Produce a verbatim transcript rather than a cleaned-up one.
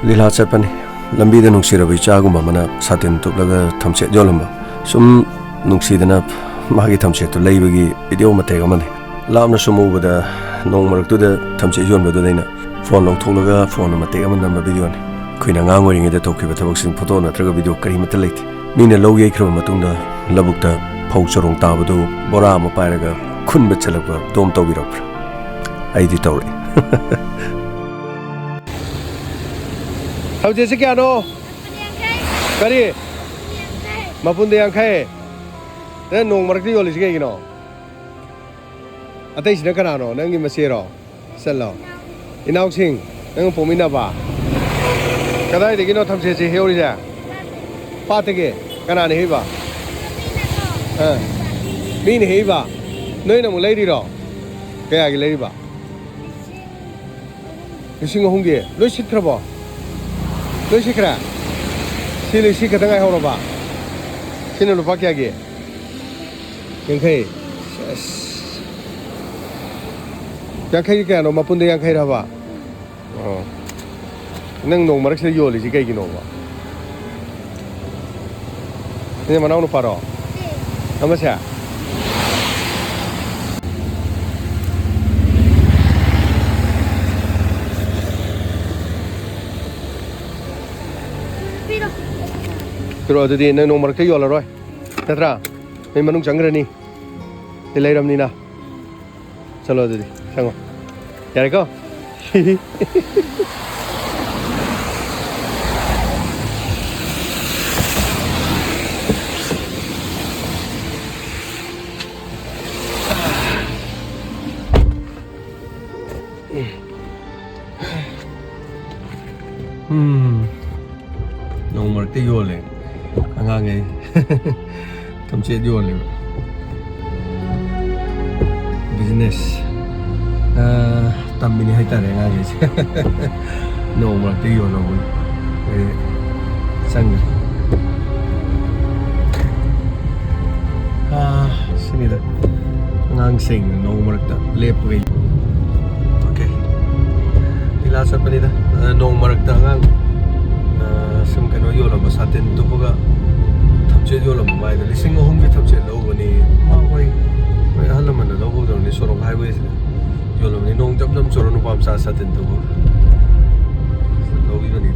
ꯂꯤꯂꯥ ꯆꯠꯄꯅꯤ꯫ ꯂꯝꯕꯤꯗ ꯅꯨꯡꯁꯤꯔꯕ ꯏꯆꯥꯒꯨꯝꯕ ꯑꯃꯅ ꯁꯥꯇꯤꯟ ꯇꯨꯞꯂꯒ ꯊꯝꯆꯦꯠ ꯌꯣꯜꯂꯝꯕ꯫ ꯁꯨꯝ ꯅꯨꯡꯁꯤꯗꯅ ꯃꯥꯒꯤ ꯊꯝꯆꯦꯠꯇꯨ ꯂꯩꯕꯒꯤ ꯚꯤꯗꯤꯑꯣ ꯃꯇꯦꯛ ꯑꯃꯅꯤ꯫ ꯂꯥꯞꯅ ꯁꯨꯝ ꯎꯕꯗ ꯅꯣꯡ ꯃꯔꯛꯇꯨꯗ ꯊꯝꯆꯦꯠ ꯌꯣꯟꯕꯗꯨꯗ ꯑꯩꯅ ꯐꯣꯟ ꯂꯧꯊꯣꯛꯂꯒ ꯐꯣꯟꯗ ꯃꯇꯦꯛ ꯑꯃ ꯅꯝꯕ ꯚꯤꯗꯤꯑꯣꯅꯤ꯫ ꯑꯩꯈꯣꯏꯅ ꯑꯉꯥꯡ ꯑꯣꯏꯔꯤꯉꯩꯗ ꯇꯧꯈꯤꯕ ꯊꯕꯛꯁꯤꯡ ꯐꯣꯇꯣ ꯅꯠꯇ꯭ꯔꯒ ꯚꯤꯗꯤꯑꯣ ꯀꯔꯤꯃꯠꯇ ꯂꯩꯇꯦ꯫ ꯃꯤꯅ ꯂꯧ ꯌꯩꯈ꯭ꯔꯕ ꯃꯇꯨꯡꯗ ꯂꯧꯕꯨꯛꯇ ꯐꯧ ꯆꯔꯣꯡ ꯇꯥꯕꯗꯨ ꯕꯣꯔꯥ ꯑꯃ ꯄꯥꯏꯔꯒ ꯈꯨꯟꯕ ꯆꯠꯂꯛꯄ ꯑꯗꯣꯝ ꯇꯧꯕꯤꯔꯛꯄ꯭ꯔꯥ? ꯑꯩꯗꯤ ꯇꯧꯔꯛꯏ꯫ ꯊꯝꯆꯦꯠꯁꯤ ꯀꯌꯥꯅꯣ? ꯀꯔꯤ? ꯃꯄꯨꯟꯗ ꯌꯥꯡꯈꯩ? ꯅꯪ ꯅꯣꯡ ꯃꯔꯛꯇ ꯌꯣꯜꯂꯤꯁꯤ ꯀꯩꯒꯤꯅꯣ? ꯑꯇꯩꯁꯤꯅ ꯀꯅꯥꯅꯣ? ꯅꯪꯒꯤ ꯃꯆꯦꯔꯣ? ꯆꯠꯂꯣ꯫ ꯏꯅꯥꯎꯁꯤꯡ, ꯅꯪ ꯄꯣꯛꯃꯤꯟꯅꯕ? ꯀꯗꯥꯏꯗꯒꯤꯅꯣ ꯊꯝꯆꯦꯠꯁꯤ ꯍꯦꯛꯎꯔꯤꯁꯦ? ꯄꯥꯠꯇꯒꯤ? ꯀꯅꯥꯅ ꯍꯦꯛꯏꯕ? ꯑꯥ꯫ ꯃꯤꯅ ꯍꯦꯛꯏꯕ? ꯅꯣꯏꯅ ꯑꯃꯨꯛ ꯂꯩꯔꯤꯔꯣ? ꯀꯌꯥꯒꯤ ꯂꯩꯔꯤꯕ? ꯂꯤꯁꯤꯡ ꯑꯍꯨꯝꯒꯤ? ꯂꯣꯏ ꯁꯤꯠꯈ꯭ꯔꯕꯣ? ꯂꯣꯏ ꯁꯤꯠꯈ꯭ꯔꯦ? ꯁꯤ ꯂꯩ, ꯁꯤ ꯈꯛꯇ ꯉꯥꯏꯍꯧꯔꯕ? ꯁꯤꯅ ꯂꯨꯄꯥ ꯀꯌꯥꯒꯤ? ꯌꯥꯡꯈꯩ꯫ ꯑꯁ꯫ ꯌꯥꯡꯈꯩ ꯀꯌꯥꯅꯣ? ꯃꯄꯨꯟꯗ ꯌꯥꯡꯈꯩꯔꯕ? ꯑꯣ꯫ ꯅꯪ ꯅꯣꯡ ꯃꯔꯛꯁꯤꯗ ꯌꯣꯜꯂꯤꯁꯤ ꯀꯩꯒꯤꯅꯣꯕ? ꯅꯪ ꯃꯅꯥꯎ ꯅꯨꯄꯥꯔꯣ? ꯑꯃꯁꯦ? ꯄꯤꯔꯣ꯫ ꯄꯤꯔꯣ, ꯑꯗꯨꯗꯤ ꯅꯪ ꯅꯣꯡ ꯃꯔꯛꯇ ꯌꯣꯜꯂꯔꯣꯏ, ꯅꯠꯇ꯭ꯔꯥ? ꯅꯣꯏ ꯃꯅꯨꯡ ꯆꯪꯈ꯭ꯔꯅꯤ, ꯁꯤ ꯂꯩꯔꯝꯅꯤꯅ꯫ ꯆꯠꯂꯣ ꯑꯗꯨꯗꯤ, ꯁꯪꯉꯣ꯫ ꯌꯥꯔꯦꯀꯣ? ꯎꯝ, ꯅꯣꯡ ꯃꯔꯛꯇ ꯌꯣꯜꯂꯦ ꯑꯉꯥꯡꯈꯩ꯫ ꯊꯝꯆꯦꯠ ꯌꯣꯜꯂꯦꯕ꯫ ꯕꯤꯖꯤꯅꯦꯁ, ꯑꯥ, ꯇꯝꯃꯤꯅꯤ ꯍꯥꯏꯇꯥꯔꯦ ꯑꯉꯥꯡꯈꯩꯁꯦ꯫ ꯅꯣꯡ ꯃꯔꯛꯇ ꯌꯣꯜꯍꯧꯕꯅꯤ꯫ ꯑꯩ ꯆꯪꯗ꯭ꯔꯦ꯫ ꯑꯥ, ꯁꯤꯅꯤꯗ ꯑꯉꯥꯡꯁꯤꯡ ꯅꯣꯡ ꯃꯔꯛꯇ ꯂꯦꯞꯄꯒ꯫ ꯑꯣꯀꯦ꯫ ꯆꯠꯄꯅꯤꯗ꯫ ꯑ, ꯅꯣꯡ ꯃꯔꯛꯇ ꯑꯉꯥꯡ, ꯑ, ꯁꯨꯝ ꯀꯩꯅꯣ ꯌꯣꯜꯂꯝꯕ, ꯁꯥꯇꯤꯟ ꯇꯨꯞꯄꯒ ꯊꯝꯆꯦꯠ ꯌꯣꯜꯂꯝꯕ ꯃꯥꯏꯗ ꯂꯤꯁꯤꯡ ꯑꯍꯨꯝꯒꯤ ꯊꯝꯆꯦꯠ ꯂꯧꯕꯅꯤ꯫ ꯃꯥ ꯍꯣꯏ, ꯍꯣꯏ, ꯑꯍꯜ ꯂꯃꯟꯅ ꯂꯧꯕꯗꯧꯅꯤ, ꯁꯣꯔꯣꯛ ꯍꯥꯏꯋꯦꯁꯤꯗ ꯌꯣꯜꯂꯝꯕꯅꯤ꯫ ꯅꯣꯡ ꯖꯝ ꯖꯝ ꯆꯨꯔ ꯅꯨꯄꯥ ꯃꯆꯥ ꯁꯥꯇꯤꯟ ꯇꯨꯞꯄꯒ ꯂꯧꯕꯤꯕꯅꯤ꯫